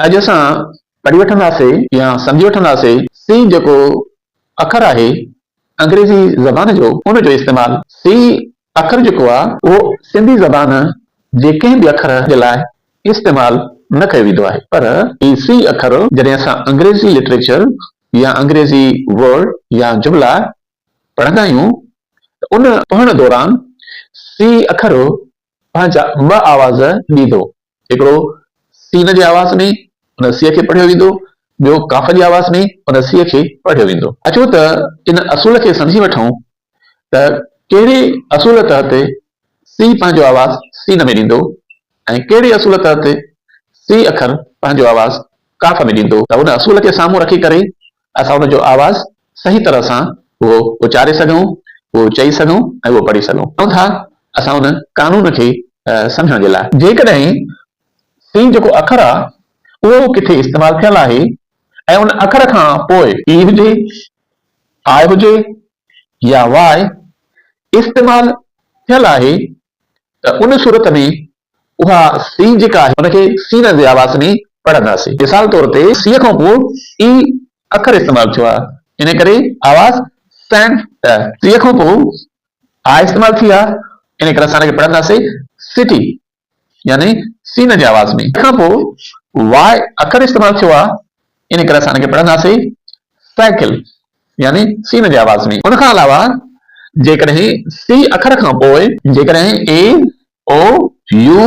اڄ اسان پڙهي وٺنداسي يا سمجهي وٺنداسي سي جيڪو اکر آهي انگريزي زبان جو ان جو استعمال. سي اکر جيڪو آ اهو سنڌي زبان جي ڪنهن به اکر جي لاء استعمال نه ڪيو ويندو آهي پر هي سي اکر جڏهن اسان انگريزي لٽريچر يا انگريزي ورڊ يا جملا پڙهندا آهيون ته ان پڙهڻ دوران سي اکر پنهنجا ٻه آواز ڏيندو، هڪڙو سين جي آواز ۾ ان سي کي پڙهيو ويندو، ٻيو ڪاف جي آواز ۾ ان سي کي پڙهيو ويندو. اچو ته ان اصول کي سمجهي وٺون ته ڪهڙي اصول تحت سي پنهنجو آواز سين ۾ ڏيندو ۽ ڪهڙي اصول تحت سي اکر پنهنجو آواز ڪاف ۾ ڏيندو ته ان اصول کي سامهون رکي ڪري اسان ان جو آواز صحيح طرح سان اهو اچاري سگهون، اهو چئي سگهون ۽ اهو پڙهي سگهون. چئون ٿا اسان ان قانون کي سمجهڻ جي لاء. جيڪڏهن سين جيڪو اکر آ اهو ڪٿي استعمال ٿيل آهي ۽ ان اکر کان پوء اي هجي، آء هجي يا واء استعمال ٿيل آهي ته ان صورت ۾ اها سين جيڪا آهي ان کي سين جي آواز ۾ پڙهنداسين. مثال طور تي سي کان پوء اي اکر استعمال ٿيو آهي ان ڪري آواز سين ته. سي کان پوء آء استعمال ٿي آهي ان ڪري اسان ان کي پڙهنداسين سٽي يعني سين جي آواز ۾. کان پوء واء اکر استعمال ٿيو آهي ان ڪري اسان ان کي پڙهنداسين سائيڪل يعني سين جي آواز ۾. ان کان علاوه جيڪڏهن سي اکر کان پوء جيڪڏهن اي او، يو،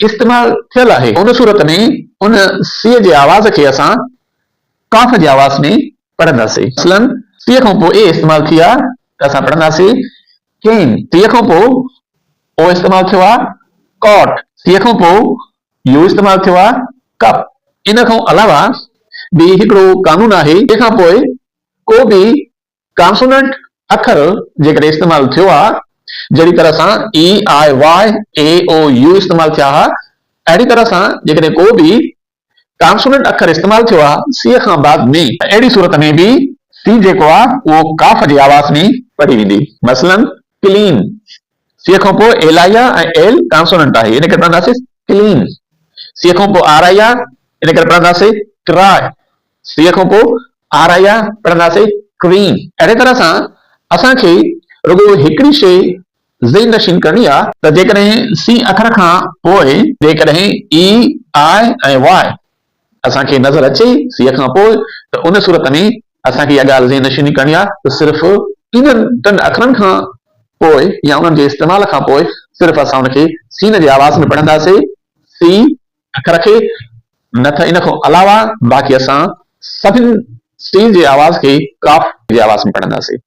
استعمال ٿيل آهي ان صورت ۾ ان سي جي آواز کي اسان ڪاف جي آواز ۾ پڙهنداسين. مثلاً سي کان پوء اي استعمال ٿي آ ته اسان پڙهنداسين ڪين. سي کان پوء او استعمال ٿيو آ ڪاٽ. سي کان پوء يو استعمال ٿيو آ ڪپ. ان کان علاوه به هڪڙو قانون آهي جنهن کان پوء ڪو به ڪانسوننٽ اکر جيڪڏهن استعمال ٿيو آ، جهڙي طرح سان اي، آء، واء، اي، او، يو استعمال ٿيا ها، اهڙي طرح سان جيڪڏهن ڪو به ڪانسوننٽ اکر استعمال ٿيو آ سي کان بعد ۾، ته اهڙي صورت ۾ به سي جيڪو آ اهو ڪاف جي آواز ۾ پڙهي ويندي. مثلاً ڪلين، سي کان پوء ايل آئي آ ۽ ايل ڪانسوننٽ آهي ان ڪري پڙهنداسين ڪلين. سي کان پوء آر آئي آ ان ڪري پڙهنداسين ڪراء. سي کان پوء آر آئي آ پڙهنداسين ڪريم. اهڙي طرح سان اسان کي رڳو هڪڙي شيء ذهن نشين ڪرڻي آ ته جيڪڏهن سي اکر کان پوء جيڪڏهن اي، آء ۽ واء اسان کي نظر اچي سي کان پوء ته ان صورت ۾ اسان کي اها ڳالهه ذهن نشين ڪرڻي آ ته صرف انهن ٽن اکرن کان پوء يا انهن جي استعمال کان پوء صرف اسان ان کي سين جي آواز ۾ پڙهنداسين سي اکر کي نه ته ان کان علاوه باقي اسان سڀن سين جي آواز کي ڪاف جي آواز ۾ پڙهنداسين.